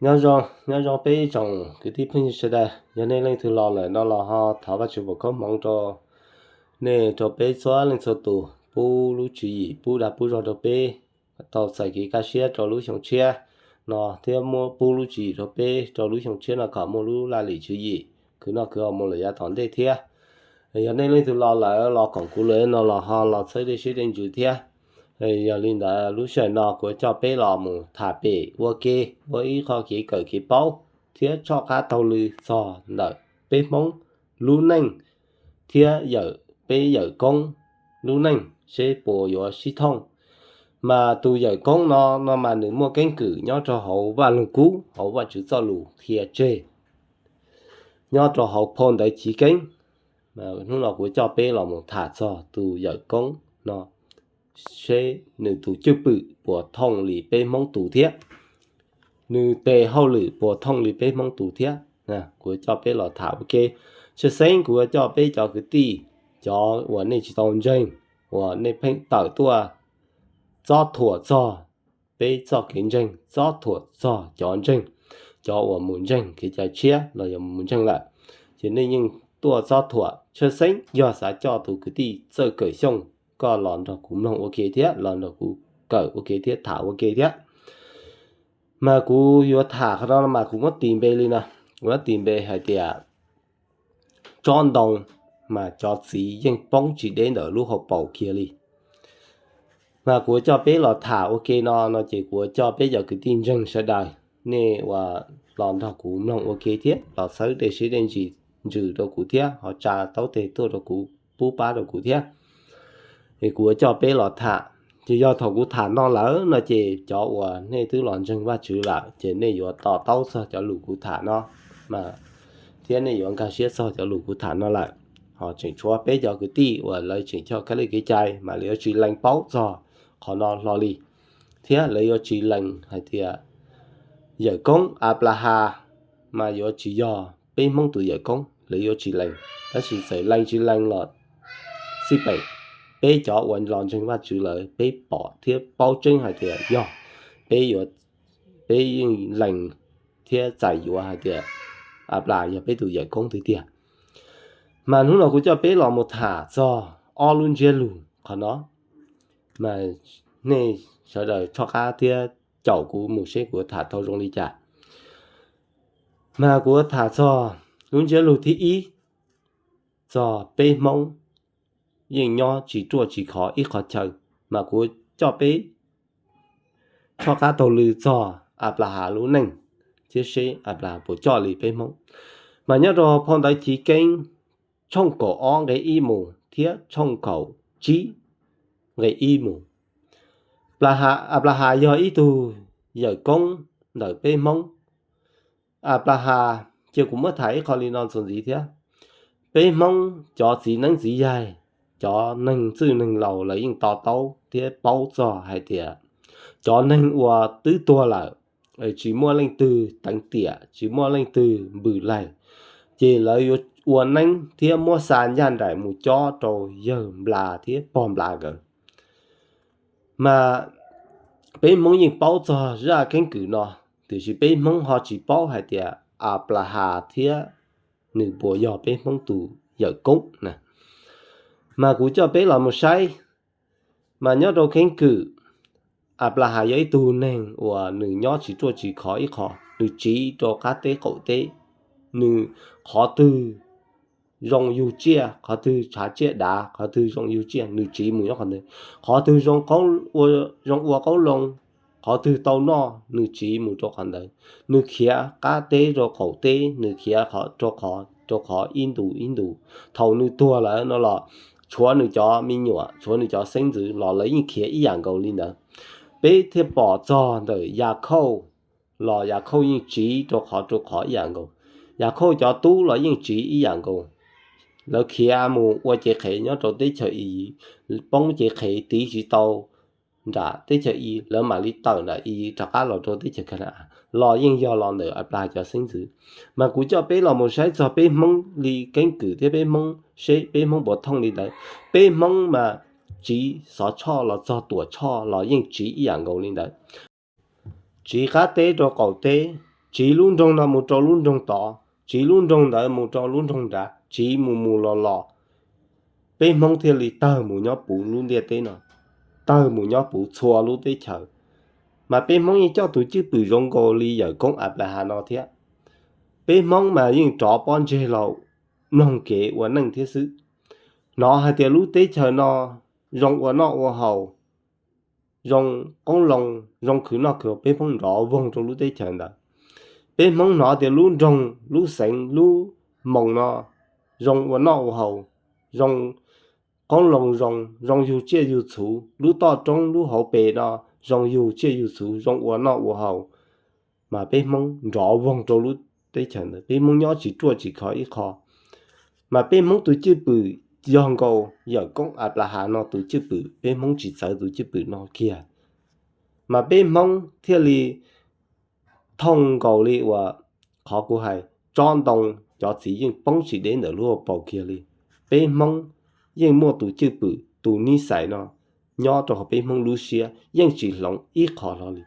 Nyob zoo, nyob zoo peb ib tsoom kwv tij phooj ywg sawv daws, yog nej leej twg los lawm no los ho thov Vajtswv foom koob hmoov rau nej, rau peb txhua leej txhua tus pub lub tswv yim pub dag pub zog rau peb tau txais kev kaj siab rau lub xyoo tshiab no thiab muab pub lub tswv yim rau peb rau lub xyoo tshiab no kom muaj lub laj lim tswv yim khwv noj khwv haus mus lawm yav tom ntej thiab. Yog nej leej twg los lawm los koom kuv lawm no los ho los txhawb dej siab dej ntsws thiab. Yog li ntawd lub sij hawm no kuv coj peb los mus tham pem ua ke, ua ib qho kev kawm kev paub thiab tshoj qab taug lw txog ntawm peb Hmoob lub neej thiab yawm, peb yawm koob lub neej seb puas yuav sib thooj. Mas tus yawm koob no, no mas nws muaj keeb kwm nyob rau hauv Vaj Lug Kub, hauv Vajtswv txoj lus qhia tseg, nyob rau hauv phau ntawv Chiv Keeb. Hnub no kuv coj peb los mus tham txog tus yawm koob no, seb nws tus cwj pwm puas thooj li peb Hmoob tus thiab, nws tes hauj lwm puas thooj li peb Hmoob tus thiab. Kuv coj peb los tham ua ke. Tshwj xeeb kuv coj peb cov kwv tij, cov uas nej tsis tau ntseeg, uas nej pheej tawm tuaj txob thuam txog peb txoj kev ntseeg, txob thuam txog cov ntseeg, cov uas mus ntseeg kev cai tshiab los yog mus ntseeg lawm, ces nej yeej tuaj txob thuam. Tshwj xeeb yog xav coj tus kwv tij Txawj Kawm Xyooj, koj los nrog kuv mloog ua ke thiab, los nrog kuv kawm ua ke thiab, tham ua ke thiab. Mas kuv yuav tham qhov no mas kuv muab tis npe li no, kuv muab tis npe hais tias tsob ntoo mas cov txiv yeej poob tsis deb ntawm lub hauv paus kiag li. Mas kuv coj peb los tham ua ke no, no ces kuv coj peb cov kwv tij ntseeg sawv daws, nej uas los nrog kuv mloog ua ke thiab los txhawb dej siab dej ntsws rau kuv thiab ho tsa taub teg tuaj rau kuv, pub pab rau kuv thiab. Es kuv coj peb los tham, ces yog thaum kuv tham no lawm no ces cov uas nej twb los ntseeg Vajtswv lawm ces nej yuav to taub txog cov lus kuv tham no, thiab nej yuav nkag siab txog cov lus kuv tham no lawm. Ho tseem tshuav peb cov kwv tij uas lawv tseem coj kab li kev cai mas lawv yuav tsis lees paub txog qhov no hlo li, thiab lawv yuav tsis lees hais tias yawm koob Anplahas mas yuav tsis yog peb Hmoob tus yawm koob, lawv yuav tsis lees. Tab sis txawm lees tsis lees los xij peem, peb cov uas los ntseeg Vajtswv lawm peb pom thiab paub tseeb hais tias yog, peb yuav, peb yeej lees thiab txais yuav hais tias Anplahas yog peb tus yawm koob tiag tiag. Mas hnub no kuv coj peb los mus tham txog ob lub ntsiab lus qhov no, mas nej sawv daws tshoj qab thiab caum kuv mus seb kuv tham tau zoo li cas. Mas kuv tham txog lub ntsiab lus thib ib, txog peb Hmoob yeej nyob tsis ruaj tsis khov ib qhov chaw, mas kuv coj peb tshoj qab taug lw txog Anplahas lub neej thiab seb Anplahas puas coj li peb Hmoob. Mas nyob rau phau ntawv Chiv Keeb tshooj kaum ob nqe ib mus thiab tshooj kaum tsib nqe ib mus, Anplahas yog ib tug yawm koob ntawm peb Hmoob. Anplahas, cia kuv muab tham ib qho li no txuas ntxiv thiab. Peb Hmoob cov txiv neeb txiv yaig, cov neeg txwj neeg laus lawv yeej to taub thiab paub txog hais tias cov neeg uas twb tuag lawm, tsis muaj leej twg teev tiam, tsis muaj leej twg npws laig, ces lawv yuav ua neeb thiab muab xa ncaj nraim mus cob rau yawg nplas thiab pog nplas nkawd. Mas peb Hmoob yeej paub txog zaj keeb kwm no, tiam sis peb Hmoob ho tsis paub hais tias Anplahas thiab nws puas yog peb Hmoob tus yawm koob na. Mas kuv coj peb los mus saib, mas nyob rau keeb kwm, Anplahas yog ib tug neeg uas nws nyob tsis ruaj tsis khov ib qho, nws tsiv rau qab teb qaum teb, nws qhov twg zoo yug tsiaj, qhov twg tshav tsiaj dav, qhov twg zoo yug tsiaj, nws tsiv mus nyob qhov ntawd. Qhov twg zoo ua qoob loo, qhov twg tau noj, nws tsiv mus rau qhov ntawd. Nws khiav qab teb rau qaum teb, nws khiav rau qhov rau qhov ib ntus ib ntus. Thaum nws tuag lawm no los tshuav nws cov me nyuam, tshuav nws cov xeeb ntxwv los lawv yeej khiav ib yam nkaus li ntawd. Peb thiaj pom txog ntawm Yakhauj los Yakhauj yeej tsiv rau qhov rau qhov ib yam nkaus. Yakhauj cov tub los yeej tsiv ib yam nkaus. Lawv khiav mus ua cev qhev nyob rau teb chaws Iziv, poob cev qhev tiv tsis tau nram teb chaws Iziv, lawv mam li tawm nram Iziv rov qab los rau teb chaws Kana-as, los yeej yog los ntawm Anplahas cov xeeb ntxwv. Mas kuv coj peb los mus saib txog peb Hmoob li keeb kwm thiab peb Hmoob seb peb Hmoob puas thooj li ntawd. Peb Hmoob mas tsiv xov tshoj los txog tuam tshoj los yeej tsiv ib yam nkaus li ntawd. Tsiv qab teb rau qaum teb, tsiv lub nroog no mus rau lub nroog tod, tsiv lub nroog ntawd mus rau lub nroog nrad, tsiv mus mus los los, peb Hmoob thiaj li tawg mus nyob puv lub ntiaj teb no, tawg mus nyob puv txhua lub teb chaws. Mas peb Hmoob yeej coj tus cwj pwm zoo nkaus li yawm koob Anplahas no thiab. Peb Hmoob mas yeej rov pob ntseg los mloog kev ua neej thiab xwb. Hnov hais tias lub teb chaws no zoo ua noj ua haus, zoo qoob loo, zoo khwv noj khwv haus, peb Hmoob nrov voog rau lub teb chaws ntawd. Peb Hmoob hnov tias lub nroog, lub xeev, lub moos no zoo ua noj ua haus, zoo qoob loo, zoo, zoo yug tsiaj yug txhu, lub toj roob lub hauv pes no zoo yug tsiaj yug txhu, zoo ua noj ua haus. Mas peb Hmoob nrov voog rau lub teb chaws ntawd, peb Hmoob nyob tsis ruaj tsis khov ib qho. Mas peb Hmoob tus cwj pwm yog nkaus yawm koob Anplahas no tus cwj pwm, peb Hmoob tsis txawv tus cwj pwm no kiag. Mas peb Hmoob thiaj li thooj nkaus li uas qhov kuv hais, tsob ntoo cov txiv yeej poob tsis deb ntawm lub hauv paus kiag li. Peb Hmoob yeej muaj tus cwj pwm tus nib xais no nyob rau hauv peb Hmoob lub siab, yeej tsis hloov ib qho hlo li.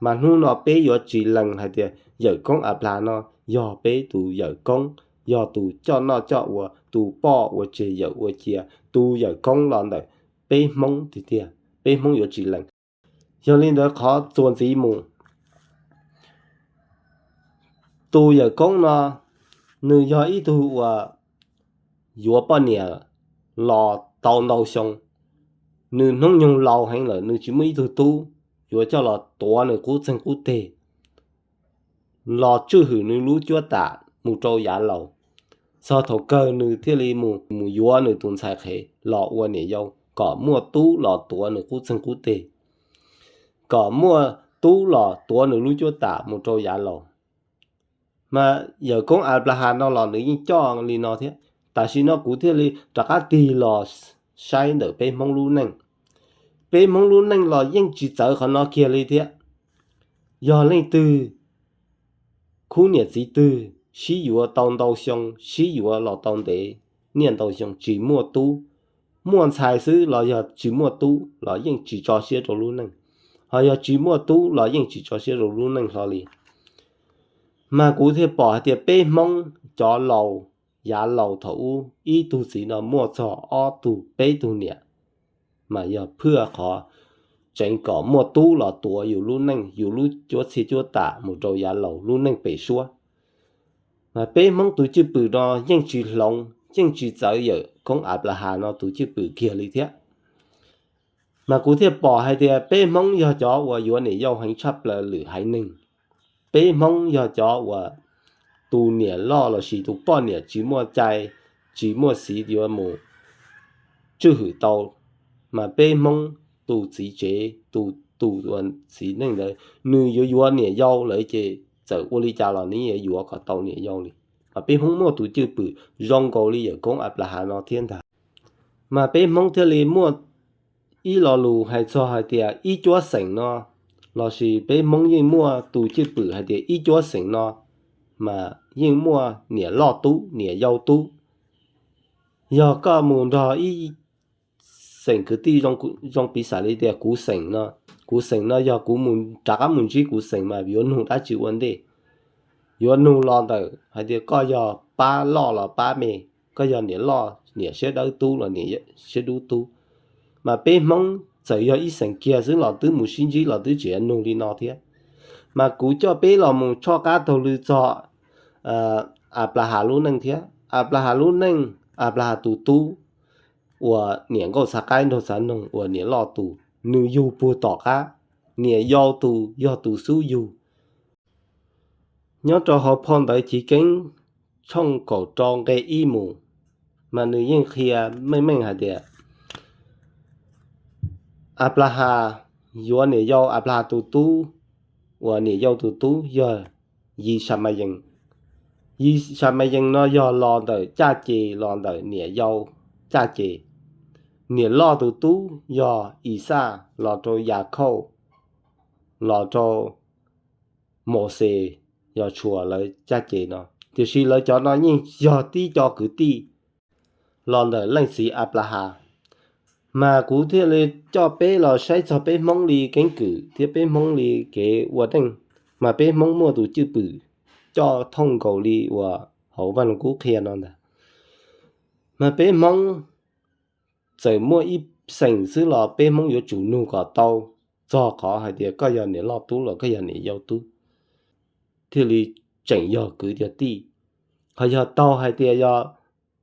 Mas hnub no peb yuav tsis lees hais tias yawm koob Anplahas no yog peb tus yawm koob, yog tus coj noj coj ua, tus poj ua tseg yawm ua cia, tus yawm koob los ntawm peb Hmoob tiag tiag, peb Hmoob yuav tsis lees. Yog li ntawd qhov txuas ntxiv mus, tus yawm koob no nws yog ib tug uas yuav poj niam los tau ntau xyoo, nws hnub nyoog laus heev lawm nws tsis muaj ib tug tub, yuav coj los tuav nws qub txeeg qub teg, los tswj hwm nws lub cuab tam mus rau yav laus. Txog thaum kawg nws thiaj li mus, mus yuav nws tus ntxhais qhev los ua niam yau kom muaj tub los tuav nws qub txeeg qub teg, kom muaj tub los tuav nws lub cuab tam mus rau yav laus. Mas yawm koob Anplahas no los nws yeej coj li no thiab. Tam sim no kuv thiaj li rov qab tig los saib ntawm peb Hmoob lub neej. Peb Hmoob lub neej los yeej tsis txawv qhov no kiag li thiab. Yog leej twg, khub niam txiv twg sib yuav tau ntau xyoo, sib yuav los tau ntev niaj ntau xyoo tsis muaj tub, muaj ntxhais xwb los yog tsis muaj tub los yeej tsis tso siab rau lub neej, ho yog tsis muaj tub los yeej tsis tso siab rau lub neej hlo li. Mas kuv thiaj pom hais tias peb Hmoob cov laus, yav laus thaum ub ib tug txiv no muaj txog ob tug peb tug niam, mas yog phwj qhov tseev kom muaj tub los tuav yus lub neej, yus lub cuab txhia cuab tam mus rau yav laus lub neej pem suab. Mas peb Hmoob tus cwj pwm no yeej tsis hloov, yeej tsis txawv yawm koob Anplahas no tus cwj pwm kiag li thiab. Mas kuv thiaj pom hais tias peb Hmoob yog cov uas yuav niam yau heev tshaj plaws lwm haiv neeg. Peb Hmoob yog cov uas tus niam loj lossis tus poj niam tsis muaj cai, tsis muaj xiv yuav mus tswj hwm tau. Mas peb Hmoob tus txiv tsev, tus, tus uas txiv neej ntawd nws yuav yuav niam yau lawm ces txawm ua li cas los nws yuav yuav kom tau niam yau li. Mas peb Hmoob muaj tus cwj pwm zoo nkaus li yawm koob Anplahas no thiab ntag. Mas peb Hmoob thiaj li muaj ib lo lus hais txog hais tias ib cuab xeem no, lossis peb Hmoob yeej muaj tus cwj pwm hais tias ib cuab xeem no mas yeej muaj niam loj tub, niam yau tub. Yog koj mus nrog ib xeem kwv tij, zoo piv xam li tias kuv xeem no, kuv xeem no yog kuv mus rov qab mus ntsib kuv xeem mas yuav nug dab tsi ua ntej? Yuav nug los ntawm hais tias koj yog pab loj los pab me, koj yog niam loj niam siab dawb tub los niam siab dub tub. Mas peb Hmoob txawm yog ib xeem kiag xwb los twb mus sib ntsib los twb tseem nug li no thiab. Mas kuv coj peb los mus tshoj qab taug lw txog Anplahas lub neej thiab. Anplahas lub neej, Anplahas tus tub uas niam nkauj txhav qaib nraug txhav noog uas niam loj tus, nws yug puag tom qab, niam yau tus yog tus xub yug. Nyob rau hauv phau ntawv Chiv Keeb tshooj kaum rau nqe ib mus, mas nws yeej qhia meej meej hais tias Anplahas yuav niam yau, Anplahas tus tub uas niam yau tus tub yog Yisamayees. Yisamayees no yog los ntawm caj ces, los ntawm niam yau caj ces. Niam loj tus tub yog Ixaj los rau Yakhauj, los rau Mauxes, Yausuas lawv caj ces no. Tiam sis lawv cov no yeej yog tib co kwv tij los ntawm leej txiv Anplahas. Mas kuv thiaj li coj peb los saib txog peb Hmoob li keeb kwm thiab peb Hmoob li kev ua neej. Mas peb Hmoob muaj tus cwj pwm coj thooj nkaus li uas hauv Vaj Loog Kub qhia no ntag. Mas peb Hmoob txawm muaj ib xeem xwb los peb Hmoob yuav tsum nug kom tau txog qhov hais tias koj yog niam loj tub los koj yog niam yau tub thiaj li tseem yog kwv yog tij. Qhov yog taug hais tias yog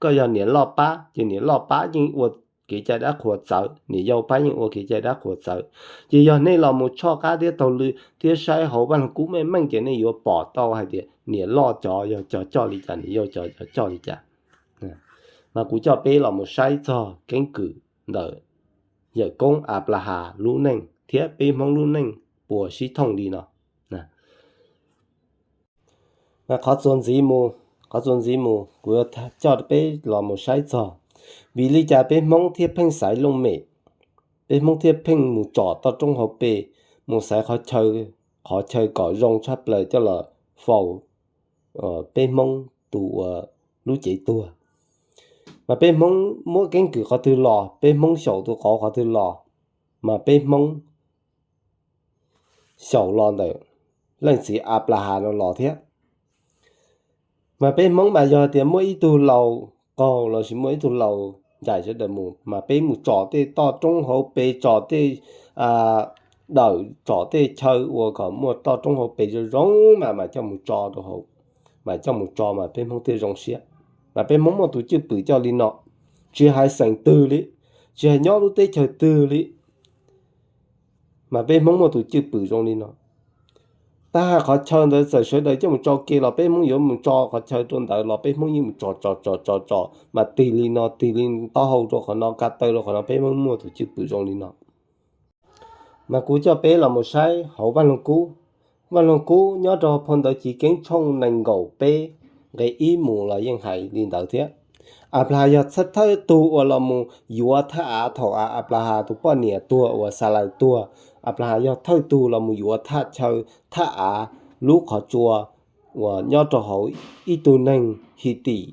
koj yog niam loj pab ces niam loj pab yeej ua kev cai dab qhuas txawv, niam yau pab yeej ua kev cai dab qhuas txawv. Ces yog nej los mus tshoj qab thiab taug lw thiab saib hauv Vaj Loog Kub meej meej ces nej yuav pom tau hais tias niam loj cov yog cov coj li cas, niam yau cov coj li cas. Mas kuv coj peb los mus saib txog keeb kwm ntawm yawm koob Anplahas lub neej thiab peb Hmoob lub neej puas sib thooj li no. Mas qhov txuas ntxiv mus, qhov txuas ntxiv mus kuv yuav coj peb los mus saib txog vim li cas peb Hmoob thiaj pheej xaiv looj mem, peb Hmoob thiaj pheej mus tsom toj roob hauv pes, mus xaiv qhov chaw, qhov chaw kom zoo tshaj plaws coj los faus peb Hmoob tus uas lub cev tuag. Mas peb Hmoob muab keeb kwm qhov twg los, peb Hmoob xyaum tus qauv qhov twg los, mas peb Hmoob xyaum los ntawm leej txiv Anplahas no los thiab. Mas peb Hmoob mas yog tias muaj ib tug laus qaug lossis muaj ib tug laus ncaim sawv daws mus, mas peb mus tsom tej toj roob hauv pes, tsom tej dawm, tsom tej chaw uas kom muaj toj roob hauv pes zoo zoo mas mam coj mus tso rau hauv, mam coj mus tso mas peb Hmoob thiaj zoo siab. Mas peb Hmoob muaj tus cwj pwm coj li no, tsis hais xeem twg li, tsis hais nyob lub teb chaws twg li, mas peb Hmoob muaj tus cwj pwm zoo li no. Tab hais qhov chaw ntawd txawm sawv daws coj mus tso ke los peb Hmoob yuav mus tso qhov chaw rau ntawd los peb Hmoob yeej mus tso tso tso tso tso, mas tig li no tig li taub hau rau qhov no, ko taw rau qhov no, peb Hmoob muaj tus cwj pwm zoo li no. Mas kuv coj peb los mus saib hauv Vaj Loog Kub. Vaj Loog Kub nyob rau phau ntawv Chiv Keeb tshooj nees nkaum peb nqe ib mus los yeej hais li ntawd thiab. Anplahas yog thawj tug uas los mus yuav thaj av thaum Anplahas tus poj niam tuag uas Xalais tuag. Anplahas yog thawj tug los mus yuav thaj chaw, thaj av, lub qhov tsua uas nyob rau hauv ib tug neeg Hitim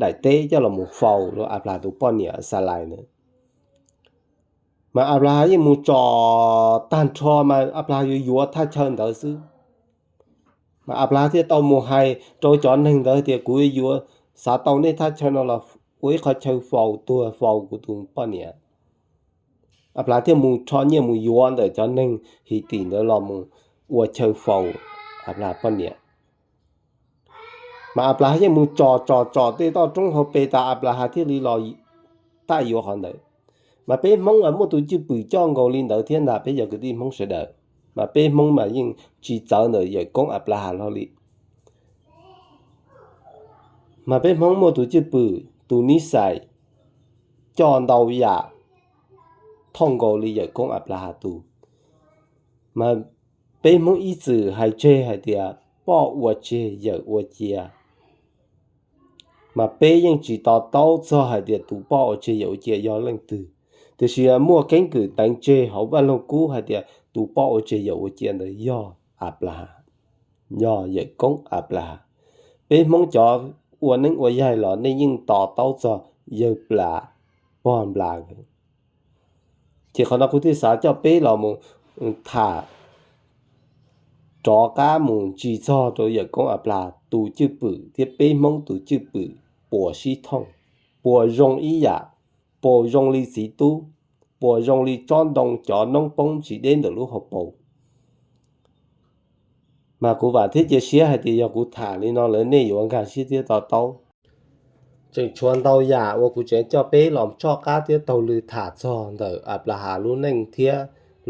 daim teb coj los mus faus rau Anplahas tus poj niam Xalais ntawd. Mas Anplahas yeej mus tsom tag nrho mas Anplahas yuav yuav thaj chaw ntawd xwb. Mas Anplahas thiaj tau mus hais rau cov neeg ntawd tias kuv yuav xav tau nej thaj chaw no los ua ib qhov chaw faus tuag faus kuv tus poj niam. Anplahas thiaj mus rho nyiaj mus yuav ntawm cov neeg Hitim ntawd los mus ua chaw faus Anplahas poj niam. Mas Anplahas yeej mus tsom tsom tsom tej toj roob hauv pes tas Anplahas thiaj li los thaj yuav qhov ntawd. Mas peb Hmoob mas muaj tus cwj pwm coj nkaus li ntawd thiab ntag peb cov kwv tij Hmoob sawv daws. Mas peb Hmoob mas yeej tsis txawv ntawm yawm koob Anplahas hlo li. Mas peb Hmoob muaj tus cwj pwm, tus nib xais coj ntau yam thooj nkaus li yawm koob Anplahas tus. Mas peb Hmoob ib txwm hais tseg hais tias poj ua tseg yawm ua cia. Mas peb yeej tsis to taub txog hais tias tus poj ua tseg yawm ua cia yog leej twg, tiam sis muaj keeb kwm teev tseg hauv Vaj Loog Kub hais tias tus poj ua tseg yawm ua cia ntawd yog Anplahas, yog yawm koob Anplahas. Peb Hmoob cov ua neeb ua yaig los nej yeej to taub txog yawg Plas, pog Nplas. Ces qhov no kuv thiaj xav coj peb los mus tham rov qab mus ntsis txog rau yawm koob Anplahas tus cwj pwm thiab peb Hmoob tus cwj pwm puas sib thooj, puas zoo ib yam, puas zoo li txiv tub, puas zoo li tsob ntoo cov noob poob tsis deb ntawm lub hauv paus. Mas kuv vam thiab cia siab hais tias yog kuv tham li no lawm nej yuav nkag siab thiab to taub. Tseem tshuav ntau yam uas kuv tseem coj peb los tshoj qab thiab taug lw tham txog ntawm Anplahas lub neej thiab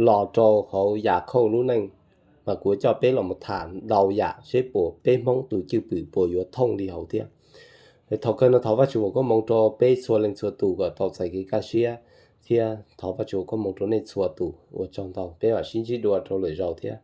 los rau hauv Yakhauj lub neej, mas kuv coj peb los mus tham ntau yam seb puas peb Hmoob tus cwj pwm puas yuav thooj li hauv thiab. Thaum kawg no thov Vajtswv foom koob hmoov rau peb txhua leej txhua tus kom tau txais kev kaj siab, thiab thov Vajtswv foom koob hmoov rau nej txhua tus. Ua tsaug ntau, peb mam sib ntsib dua rau lwm zaus thiab.